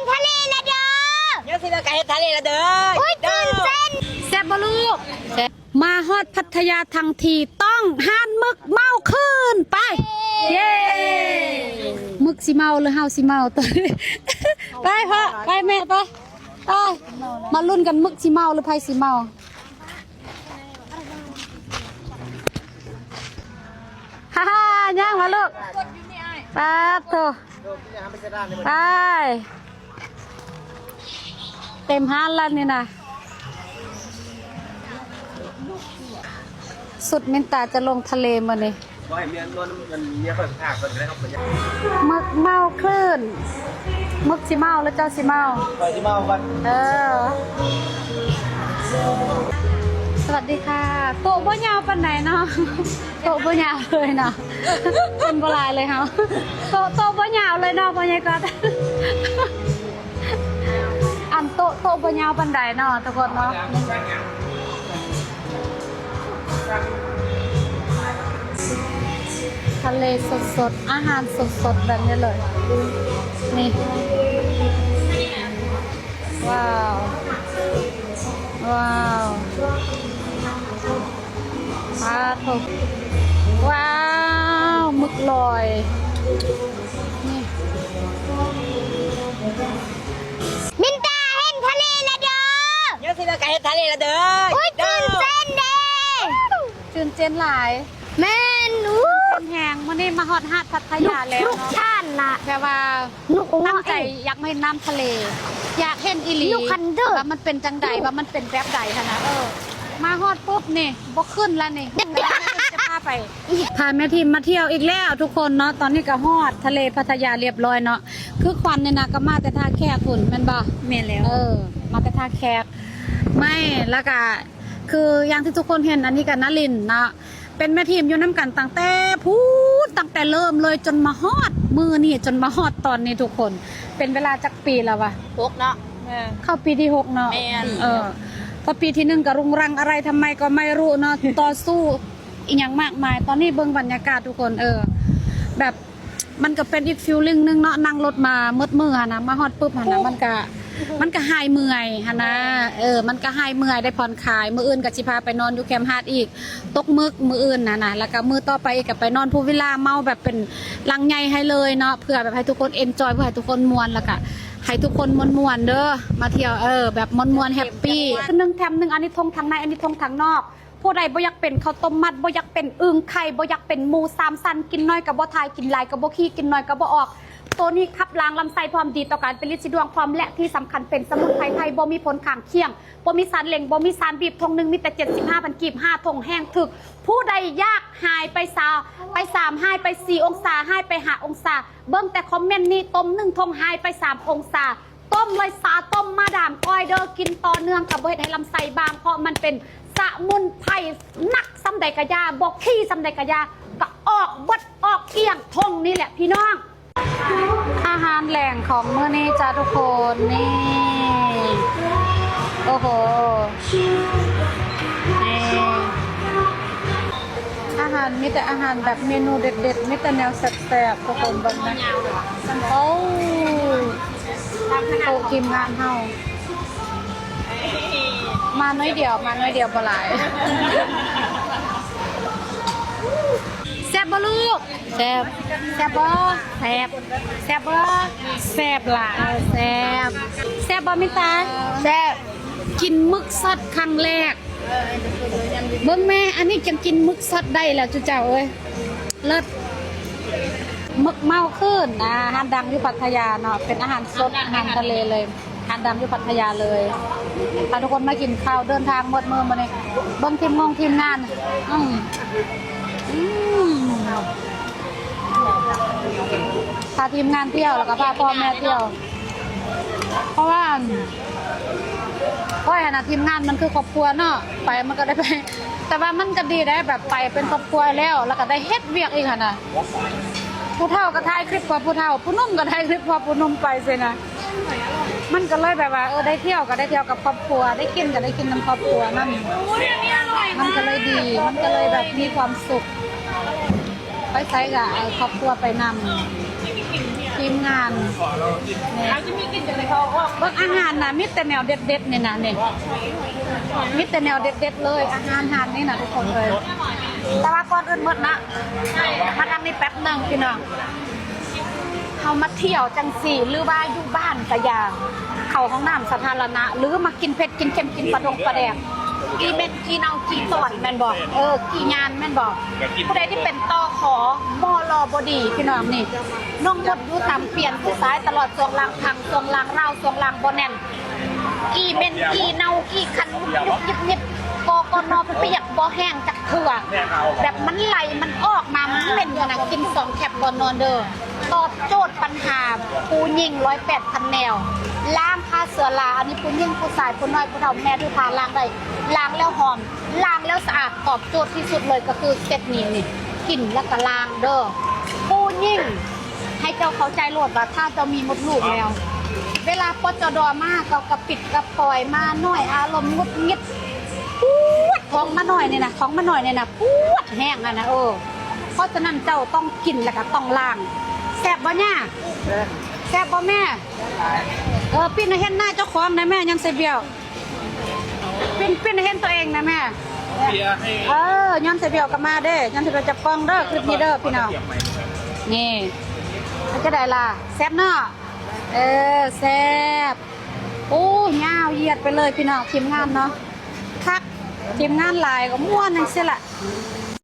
ທະເລລະເດີ ຍັງຊິເລີກກະເຮັດທະເລລະເດີ. ໂອ້ຍ ຕື່ນເຕັ້ນ. ແຊບບໍ່ລູກ? ແຊບ. ມາຮອດພັດທະຍາທັງທີ ຕ້ອງຮ້ານໝຶກເມົາຄືນ. ໄປ ເຢ້ ເຢ້ ໝຶກຊິເມົາ ຫຼືເຮົາຊິເມົາ? ໄປພໍ່ ໄປແມ່ ໄປ ໄປ ມາລຸ້ນກັນ ໝຶກຊິເມົາ ຫຼືໃຜຊິເມົາ? ຮາໆ ຍ່າງມາລູກ. ປາດໂທ ໄປ ເຕັມຮ້ານແລ້ວນີ້ນະ. ສຸດມິນຕາຈະລົງທະເລມື້ນີ້. ບໍ່ໃຫ້ເມຍນອນນຳເມຍຂ້ອຍ ຂ້າກ່ອນກໍໄດ້. ໝຶກເມົາຄື້ນ. ໝຶກຊິເມົາ ຫຼືເຈົ້າຊິເມົາ? ຂ້ອຍຊິເມົາກ່ອນ. ເອີ. ສະຫວັດດີຄ່ະ. ໂຕະບໍ່ຍາວປານໃດເນາະ. ໂຕະບໍ່ຍາວເລີຍເນາະ. ຄົນບໍ່ຫຼາຍເລີຍເຮົາ. ໂຕະ ໂຕະບໍ່ຍາວເລີຍເນາະ ພໍ່ໃຫຍ່ກອດ. ອັນໂຕະ ໂຕະບໍ່ຍາວປານໃດເນາະ ທຸກຄົນເນາະ. ທະເລສົດໆ ອາຫານສົດໆ ແບບນີ້ເລີຍ ນີ້. ວ້າວ ວ້າວ ປາໂທ ວ້າວ ໝຶກລອຍ ນີ້. ມິນຕາເຫັນທະເລລະເດີ ຍັງຊິເລີກກະເຮັດທະເລລະເດີ. ໂອ້ຍ ຕື່ນເຕັ້ນເດ້ ຕື່ນເຕັ້ນຫຼາຍ. ແມ່ນ ອູ້ ຕື່ນເຕັ້ນແຮງ. ມື້ນີ້ມາຮອດຫາດພັດທະຍາແລ້ວເນາະ ທຸກທ່ານນະ ແບບວ່າຕັ້ງໃຈຢາກມາເຫັນນ້ຳທະເລ ຢາກເຫັນອີ່ຫຼີວ່າມັນເປັນຈັ່ງໃດ ວ່າມັນເປັນແບບໃດຫັ້ນນະ. ເອີ ມາຮອດປຸບນີ້ ບໍ່ຂຶ້ນລະນີ້ ຈະພາໄປ ພາແມ່ທີມມາທ່ຽວອີກແລ້ວທຸກຄົນເນາະ. ຕອນນີ້ກໍຮອດທະເລພັດທະຍາລຽບຮ້ອຍເນາະ. ຄືຂວັນນີ້ນະ ກໍມາແຕ່ທ່າແຂກພຸ້ນແມ່ນບໍ່? ແມ່ນແລ້ວ. ເອີ ມາແຕ່ທ່າແຂກ ໄມ້ ແລ້ວກະຄືຢ່າງທີ່ທຸກຄົນເຫັນ ອັນນີ້ກໍນາລິນເນາະ ເປັນແມ່ທີມຢູ່ນຳກັນຕັ້ງແຕ່ພຸ້ນ ຕັ້ງແຕ່ເລີ່ມເລີຍ ຈົນມາຮອດມື້ນີ້ ຈົນມາຮອດຕອນນີ້ທຸກຄົນ. ເປັນເວລາຈັກປີແລ້ວວະ? ຫົກເນາະ. ເອີ ເຂົ້າປີທີຫົກເນາະ. ແມ່ນ. ເອີ ເພາະປີທີໜຶ່ງກໍລຸງລັງອະໄລທຳໄມກໍໄມ່ຮູ້ເນາະ ຕໍ່ສູ້ອີ່ຫຍັງມາກມາຍ. ຕອນນີ້ເບິ່ງບັນຍາກາດທຸກຄົນ ເອີ ແບບ ມັນກໍເປັນອີກຟີລລິ້ງໜຶ່ງເນາະ ນັ່ງລົດມາໝົດມື້ຫັ້ນນະ ມາຮອດປຶບຫັ້ນນະ ມັນກະ ມັນກະຫາຍເມື່ອຍຫັ້ນນະ. ເອີ ມັນກະຫາຍເມື່ອຍ ໄດ້ຜ່ອນຄາຍ. ມື້ອື່ນກໍຊິພາໄປນອນຢູ່ແຄມຫາດອີກ ຕົກໝຶກມື້ອື່ນຫັ້ນນະ ແລ້ວກໍມື້ຕໍ່ໄປອີກກໍໄປນອນພູວິລາ ເມົາແບບເປັນຫຼັງໃຫຍ່ໃຫ້ເລີຍເນາະ ເພື່ອແບບໃຫ້ທຸກຄົນເອັນຈອຍ ເພື່ອໃຫ້ທຸກຄົນມ່ວນ ແລ້ວກໍໃຫ້ທຸກຄົນມ່ວນໆເດີ ມາທ່ຽວ ເອີ ແບບມ່ວນໆ ແຮັບປີ້. ຄືໜຶ່ງແຖມໜຶ່ງ ອັນນີ້ທົ່ງທາງໃນ ອັນນີ້ທົ່ງທາງນອກ. ຜູ້ໃດບໍ່ຢາກເປັນເຂົ້າຕົ້ມມັດ ບໍ່ຢາກເປັນອຶ່ງໄຂ່ ບໍ່ຢາກເປັນໝູສາມຊັ້ນ ກິນໜ້ອຍກໍບໍ່ຖ່າຍ ກິນຫຼາຍກໍບໍ່ຂີ້ ກິນໜ້ອຍກໍບໍ່ອອກ. ໂຕນີ້ຂັບລ້າງລຳໄສ້ ພ້ອມດີຕໍ່ການເປັນລິດສີດວງ ພ້ອມ ແລະ ທີ່ສຳຄັນເປັນສະໝຸນໄພໄທ ບໍ່ມີຜົນຂ້າງຄຽງ ບໍ່ມີສານເລັ່ງ ບໍ່ມີສານບີບ. ຖົງໜຶ່ງມີແຕ່ເຈັດສິບຫ້າພັນກີບ ຫ້າຖົງແຮງຖືກ. ຜູ້ໃດຢາກຫາຍໄປສາ ໄປສາມ ຫາຍໄປສີ່ອົງສາ ຫາຍໄປຫ້າອົງສາ ເບິ່ງແຕ່ຄອມເມັນນີ້ ຕົ້ມໜຶ່ງຖົງຫາຍໄປສາມອົງສາ. ຕົ້ມເລີຍ ຊາຕົ້ມມາດາມກ້ອຍເດີ ກິນຕໍ່ເນື່ອງກໍບໍ່ເຮັດໃຫ້ລຳໄສ້ບາງ ເພາະມັນເປັນສະໝຸນໄພ ໜັກສ່ຳໃດກະຢ່າ ບໍ່ຂີ້ສ່ຳໃດກະຢ່າ ກະອອກເບິດອອກກ້ຽງຖົງນີ້ແຫຼະພີ່ນ້ອງ. ອາຫານແລງຂອງມື້ນີ້ຈ້າທຸກຄົນ ນີ້ ໂອ້ໂຫ ນີ້ ອາຫານ ມີແຕ່ອາຫານແບບເມນູເດັດໆ ມີແຕ່ແນວແຊບໆ ທຸກຄົນເບິ່ງນະ. ໂອ້ ໂຕະທີມງານເຮົາ ມາໜ້ອຍດຽວ ມາໜ້ອຍດຽວ ບໍ່ຫຼາຍ. ແຊບບໍ່ລູກ? ແຊບ. ແຊບບໍ່? ແຊບ. ແຊບບໍ່? ແຊບຫຼາຍ. ແຊບ. ແຊບບໍ່ມິນຕາ? ແຊບ. ກິນໝຶກຊັດຄັ້ງແລກ. ເບິ່ງແມ່ ອັນນີ້ຈັ່ງກິນໝຶກຊັດໄດ້ແລ້ວຈຸເຈົ້າເອີຍ ເລີດ. ໝຶກເມົາຄື້ນ ອາ ຮ້ານດັງຢູ່ພັດທະຍາເນາະ ເປັນອາຫານສົດ ອາຫານທະເລເລີຍ ຮ້ານດັງຢູ່ພັດທະຍາເລີຍ. ພາທຸກຄົນມາກິນເຂົ້າ ເດີນທາງໝົດມື້ມື້ນີ້ ເບິ່ງທີມງົງທີມງານ ອືມ ອືມ ພາທີມງານທ່ຽວ ແລ້ວກໍພາພໍ່ແມ່ທ່ຽວ ເພາະວ່າ ຂ້ອຍຫັ້ນນະ ທີມງານມັນຄືຄອບຄົວເນາະ ໄປມັນກໍໄດ້ໄປ ແຕ່ວ່າມັນກໍດີໄດ໋ ແບບໄປເປັນຄອບຄົວແລ້ວ ແລ້ວກໍໄດ້ເຮັດວຽກອີກຫັ້ນນະ ຜູ້ເຖົ້າກໍຖ່າຍຄລິບເພື່ອຜູ້ເຖົ້າ ຜູ້ໜຸ່ມກໍຖ່າຍຄລິບເພື່ອຜູ້ໜຸ່ມໄປຊີ້ນະ ມັນກໍເລີຍແບບວ່າ ເອີ ໄດ້ທ່ຽວກໍໄດ້ທ່ຽວກັບຄອບຄົວ ໄດ້ກິນກໍໄດ້ກິນນຳຄອບຄົວນຳ ມັນກໍເລີຍດີ ມັນກໍເລີຍແບບມີຄວາມສຸກ ໄປໃສກໍເອົາຄອບຄົວໄປນຳ. ທີມງານ ເບິ່ງອາຫານນະ ມີແຕ່ແນວເດັດໆ ນີ້ນະ ນີ້ ມີແຕ່ແນວເດັດໆ ເລີຍ ອາຫານຮ້ານນີ້ນະ ທຸກຄົນເອີຍ. ແຕ່ວ່າກ່ອນອື່ນໝົດນະ ມາທາງນີ້ແປັບໜຶ່ງພີ່ນ້ອງ ເຮົາມາທ່ຽວຈັ່ງຊີ້ ຫຼືວ່າຢູ່ບ້ານກະຢ່າ ເຂົ້າຫ້ອງນ້ຳສາທາລະນະ ຫຼືມາກິນເຜັດກິນເຄັມ ກິນປາດົງປາແດກ ຂີ້ເໝັນຂີ້ເນົ່າຂີ້ຕອນແມ່ນບໍ່? ເອີ ຂີ້ຍານແມ່ນບໍ່? ຜູ້ໃດທີ່ເປັນຕໍ່ຂໍ ບໍ່ຫຼໍ່ບໍ່ດີ ພີ່ນ້ອງນີ້ ນ້ອງມົດຢູ່ຕາມປ່ຽນຜູ້ຊາຍຕະຫຼອດ ຊ່ວງລ່າງພັງ ຊ່ວງລ່າງຮ້າວ ຊ່ວງລ່າງບໍ່ແໜ້ນ ຂີ້ເໝັນຂີ້ເນົ່າຂີ້ຄັນ ຍຸບໆ ຍິບໆ ກກນ ປຽກບໍ່ແຫ້ງຈັກເທື່ອ ແບບມັນໄຫຼມັນອອກມາ ມັນເໝັນຂະໜາດ ກິນສອງແຄັບກ່ອນນອນເດີ. ຕອບໂຈດປັນຫາຜູ້ຍິງຮ້ອຍແປດພັນແນວ ລ້າງຂ້າເຊື້ອລາ ອັນນີ້ຜູ້ຍິງ ຜູ້ຊາຍ ຜູ້ນ້ອຍ ຜູ້ເຖົ້າ ແມ່ ຜູ້ພາ ລ້າງໄດ້ ລ້າງແລ້ວຫອມ ລ້າງແລ້ວສະອາດ ຕອບໂຈດທີ່ສຸດເລີຍ ກໍຄືເຊັດນີ້ ນີ້ ກິນແລ້ວກໍລ້າງເດີ ຜູ້ຍິງ. ໃຫ້ເຈົ້າເຂົ້າໃຈໂລດວ່າ ຖ້າເຈົ້າມີມົດລູກແລ້ວ ເວລາ ປຈດ ມາ ເຂົາກໍປິດກະປ່ອຍ ມານ້ອຍ ອາລົມຫງຸດຫງິດ ປວດ ທ້ອງມານ້ອຍນີ້ນະ ທ້ອງມານ້ອຍນີ້ນະ ປວດແຮງຫັ້ນນະ ເອີ ເພາະສະນັ້ນເຈົ້າຕ້ອງກິນ ແລ້ວກໍຕ້ອງລ້າງ. ແຊບບໍ່ຍ່າ? ແຊບບໍ່ແມ່? ເອີ ປີ້ນໃຫ້ເຫັນໜ້າເຈົ້າຂອງແດ່ແມ່ ຍ້ອນໃສ່ບ້ຽວ ປິ່ນ ປິ່ນໃຫ້ເຫັນຕົວເອງນະແມ່ ເອີ ຍ້ອນໃສ່ບ້ຽວກໍມາເດ້ ຍ້ອນໃສ່ບ້ຽວຈັບກ້ອງເດີ ຄລິບນີ້ເດີພີ່ນ້ອງ. ນີ້ ເປັນຈັ່ງໃດລະ ແຊບເນາະ? ເອີ ແຊບ. ໂອ້ ຍາວຢຽດໄປເລີຍພີ່ນ້ອງ ທີມງານເນາະ ຄັກ ທີມງານຫຼາຍກໍມ່ວນຈັ່ງຊີ້ລະ.